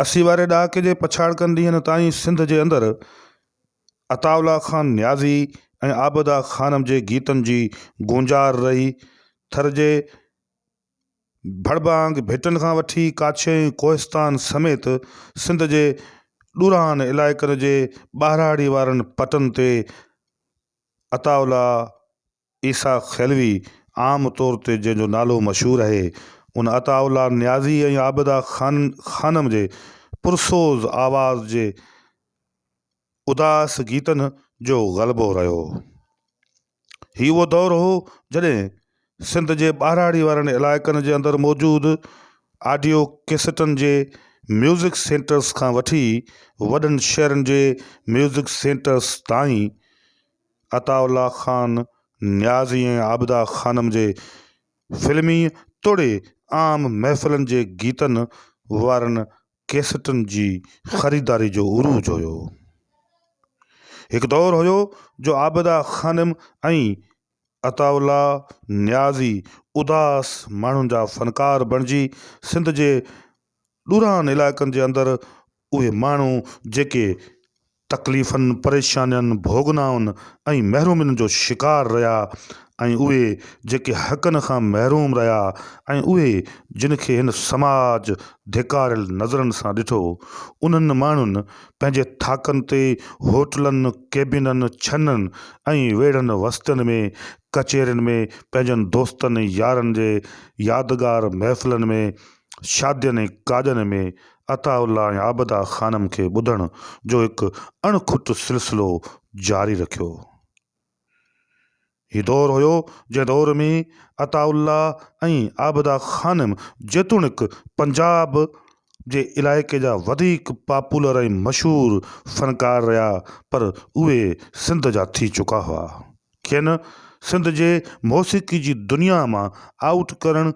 80 واري ڏهاڪي جي پڇاڙڪن ڏينهن تائين سنڌ جي اندر عطاء الله خان نيازي ۽ عابده خانم جي گيتن جي گونجار رهي. ٿر جي ڀڙڀانگ ڀٽن کان وٺي ڪاڇي ۽ ڪوهستان سميت سنڌ جي ڏورانهن علائقن جي ٻهراڙي وارن پٽن تي عطاء الله عيسيٰ خيلوي عام طور تي جنهن جو نالو مشهور آهي، ان عطاء الله نيازي ۽ عابده خانم جي پرسوز آواز جي اداس گيتن جو غلبو رهيو. هي اهو دور هو جڏهن سنڌ جي ٻهراڙي وارن علائقن جي اندر موجود آڊيو ڪيسٽن جي ميوزڪ سينٽرس کان وٺي وڏن شهرن جي ميوزڪ سينٽرس تائين عطاء الله خان نيازي ۽ عابده خانم جي فلمي توڙي عام محفلن جي گيتن وارن ڪيسٽن جي خريداري جو عروج هيو. هڪ دور هيو جو عابده خانم ۽ عطاء الله نيازي اداس ماڻهن جا فنڪار بڻجي سنڌ جي ڏورانهن علائقن جي اندر اهي ماڻهو جيڪي تڪليفن، پريشانين، ڀوڳنائن ۽ محرومين جو شڪار رهيا ۽ اهي جيڪي حقن کان محروم رهيا ۽ اهي جن کي هن سماج ڌڪاريل نظرن سان ڏٺو، انهن ماڻهن پنهنجي ٿاڪن تي هوٽلن، ڪيبنن، ڇنن ۽ ويڙهن وستين ۾، ڪچهرين ۾، پنهنجن دوستن ۽ يارن جي يادگار محفلن ۾، شادين ۽ ڪاڄن ۾ عطاء الله ۽ عابده خانم کي ٻڌڻ جو هڪ اڻ کٽ سلسلو جاري رکيو. هي دور هيو جنهن دور ۾ عطاء الله ۽ عابده خانم جيتوڻيڪ پنجاب جي علائقي جا وڌيڪ پاپولر ۽ مشهور فنڪار رهيا پر اهي سنڌ جا ٿي چڪا هئا. کين سنڌ جي موسيقي جي دنيا مان آئوٽ ڪرڻ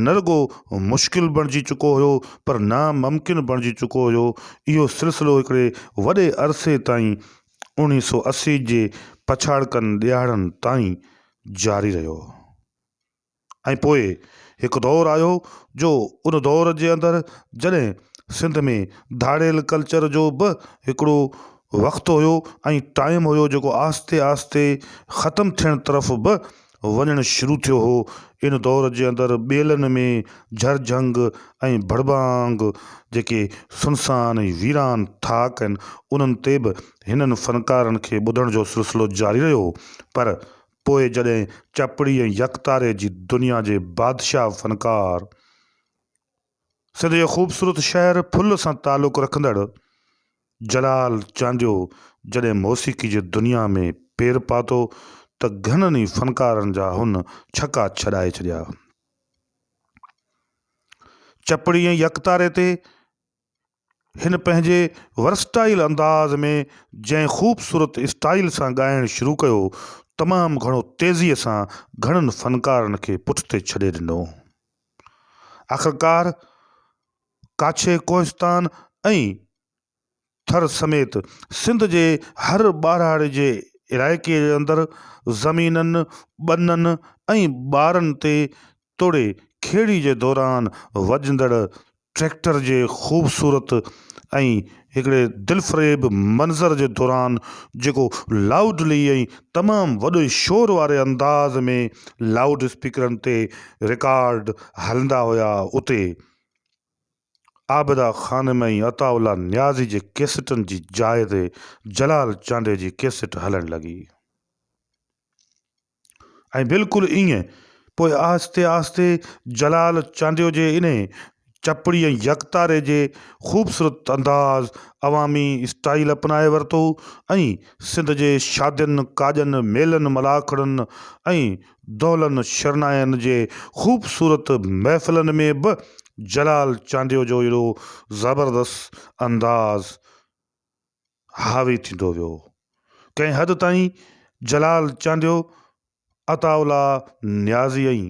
نه رڳو مشڪل بڻجي چڪو هيو پر ناممڪن بڻجي چڪو هيو. اهو سلسلو هڪڙي وڏي عرصي تائين اوڻيهه سو 80 جي پڇاڙڪن ڏهاڙن تائين جاري رهيو ۽ پوء هڪ دور آيو جو ان دور جي اندر جڏهن سنڌ ۾ ڌاڙيل ڪلچر جو به هڪڙو وقت هيو ۽ ٽائيم هيو جيڪو آهستي آهستي ختم ٿيڻ طرف به وڃڻ شروع ٿيو هو. ان دور جي اندر ٻيلن ۾ جهرجهنگ ۽ ڀڙڀانگ جيڪي سنسان ۽ ويران ٿاڪ آهن، انهن تي به هنن فنڪارن کي ٻڌڻ جو سلسلو جاري رهيو. پر پوء جڏهن چپڙي ۽ يڪتاري جي دنيا جي بادشاهه فنڪار سنڌ جي خوبصورت شهر ڦل سان تعلق رکندڙ جلال چانڊيو جڏهن موسيقي جي دنيا ۾ پير پاتو ته گهڻن ئي فنڪارن جا هن ڇڪا ڇڏائي ڇڏيا. چپڙي ۽ يڪتاري تي هن پنهنجي ورسٽائل انداز ۾ جنهن خوبصورت اسٽائل سان ڳائڻ شروع ڪيو تمام گهڻو تيزيء سان گهڻن فنڪارن کي پٺتي ڇڏي ڏنو. آخرڪار ڪاڇي ڪوهستان ۽ ٿر سميت سنڌ جي هر ٻهراڙي جي علائقي جي اندر زمينن، ٻنن ۽ ٻارن تي توڙي کيڙي جي دوران وڄندڙ ٽريڪٽر جي خوبصورت ۽ هڪڙي دلفريب منظر جي دوران جيڪو لائوڊلي ۽ تمام وڏي شور واري انداز ۾ لائوڊ اسپيڪرن تي رڪارڊ هلندا هيا اتي عابده خانم ۽ عطاء الله نيازي جي ڪيسٽن جي جاء تي جلال چانڊيي جي ڪيسٽ هلڻ لڳي. ۽ بلڪل ائين پوء آهستي آهستي جلال چانڊيو جي انهي چپڙي ۽ يڪتاري جي خوبصورت انداز عوامي اسٽائيل اپنائي ورتو ۽ سنڌ جي شادين ڪاڄن ميلن ملاکڙن ۽ دهلن شرنائين جي خوبصورت محفلن ۾ به جلال چانڊيو جو اهڙو زبردست انداز حاوي ٿيندو ويو. ڪنهن حد تائين جلال چانڊيو، عطاء الله نيازي ۽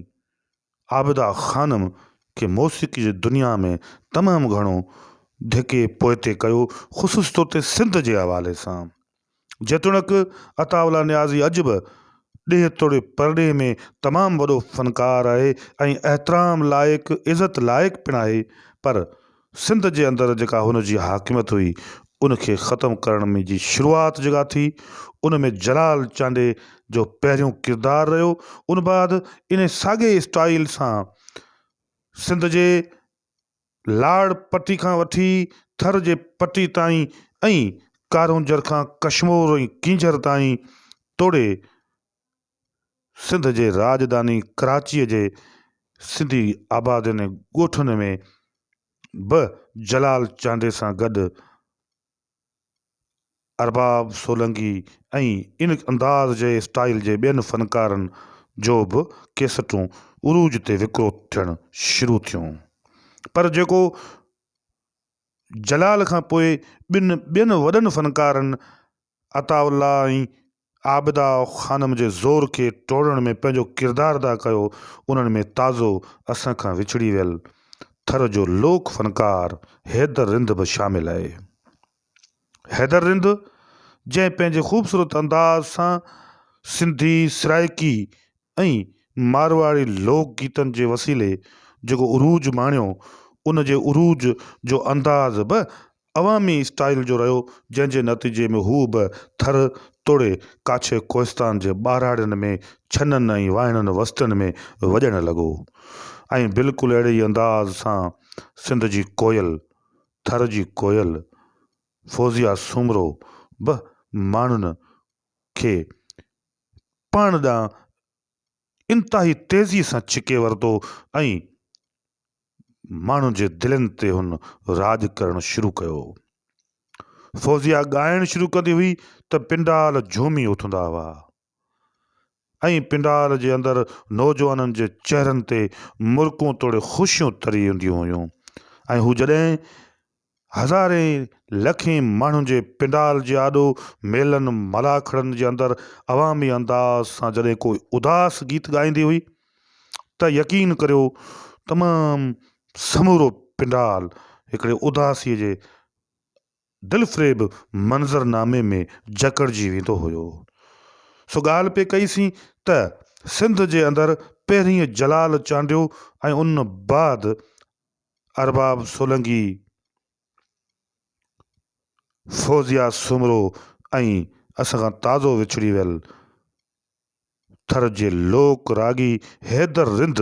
عابده خانم کي موسيقي جي دنيا ۾ تمام گهڻو ڌڪي پوئتي ڪيو، خصوصي طور تي سنڌ جي حوالي سان. جيتوڻيڪ عطاء الله نيازي اڄ به ڏيهه توڙي پرڏيهه ۾ تمام وڏو فنڪار آهي ۽ احترام لائق، عزت لائق پڻ آهي پر. سنڌ جي اندر جيڪا هن جي حاڪميت هئي ان کي ختم ڪرڻ ۾ جي شروعات جيڪا ٿي ان ۾ جلال چانڊيي جو پهريون ڪردار رهيو ان بعد ان ساڳئي اسٽائيل سان سنڌ جي لاڙ پٽي کان وٺي ٿر جي پٽي تائين ۽ ڪارونجهر کان ڪشمور ۽ ڪينجهر تائين توڙي سنڌ جي راڄڌاني ڪراچيء جي سنڌي آبادين ۽ ڳوٺن ۾ به جلال چانڊيي سان گڏ ارباب سولنگي ۽ ان انداز جي اسٽائيل جي ٻين فنڪارن جو به ڪيسٽون عروج تي وڪرو ٿيڻ شروع ٿيون پر جيڪو جلال کان پوء ٻن ٻين وڏن فنڪارن عطاء الله ۽ عابده خانم جي زور کي ٽوڙڻ ۾ پنهنجو ڪردار ادا ڪيو، انهن ۾ تازو اسان کان وڇڙي ويل ٿر جو لوڪ فنڪار حيدر رند به شامل آهي. حيدر رند جنهن پنهنجي خوبصورت انداز سان سنڌي، سرائيڪي ۽ مارواڙي لوڪ گيتن جي وسيلي جيڪو عروج ماڻيو، ان جي عروج جو انداز به عوامي اسٽائيل جو رهيو، جنهن جي نتيجي ۾ هو به ٿر توڙي ڪاڇي ڪوهستان جي ٻهراڙين ۾ ڇنن ۽ واهڻن وستين ۾ وڄڻ لڳو ۽ بلڪل اهڙي ئي انداز سان سنڌ جي ڪوئل، ٿر جي ڪوئل فوزيه سومرو به ماڻهن کي پاڻ ڏانهن انتهائي تيزيء سان ڇڪي ورتو ۽ ماڻهن جي دلين تي هن راڄ ڪرڻ شروع ڪيو. فوزيه ڳائڻ شروع ڪندي هئي ته پنڊال جهومي اٿندا هئا ۽ پنڊال جي اندر نوجوانن جي چهرن تي مرڪون توڙي خوشيون تري اينديون هيون ۽ هو جڏهن هزارين لکين ماڻهن جي پنڊال جي آڏو ميلن ملاکڙن جي اندر عوامي انداز سان جڏهن ڪو اداس گيت ڳائيندي هئي ته يقين ڪريو تمام سمورو پنڊال هڪڙي اداسي جي دلفريب منظرنامي ۾ جڪڙجي ويندو هيو. سو ڳالهه پئي ڪئي سين ته سنڌ جي اندر پهرين جلال چانڊيو ۽ ان بعد ارباب سولنگي، فوزيه سومرو ۽ اسان کان تازو وڇڙي ويل ٿر جي لوڪ راڳي حيدر رند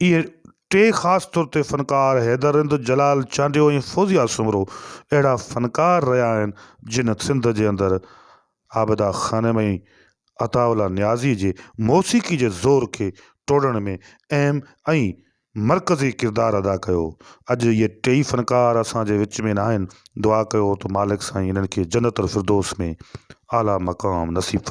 اهي ٽي خاص طور تي فنڪار حيدر رند، جلال چانڊيو ۽ فوزيه سومرو اهڙا فنڪار رهيا آهن جن سنڌ جي اندر عابده خانم ۽ عطاء الله نيازي جي موسيقي جي زور کي ٽوڙڻ ۾ اهم ۽ مرڪزي ڪردار ادا ڪيو. اڄ اهي ٽيئي فنڪار اسان جي وچ ۾ ناهن، دعا ڪيو ته مالڪ سائين انهن کي جنت الفردوس ۾ اعليٰ مقام نصيب فرمائي.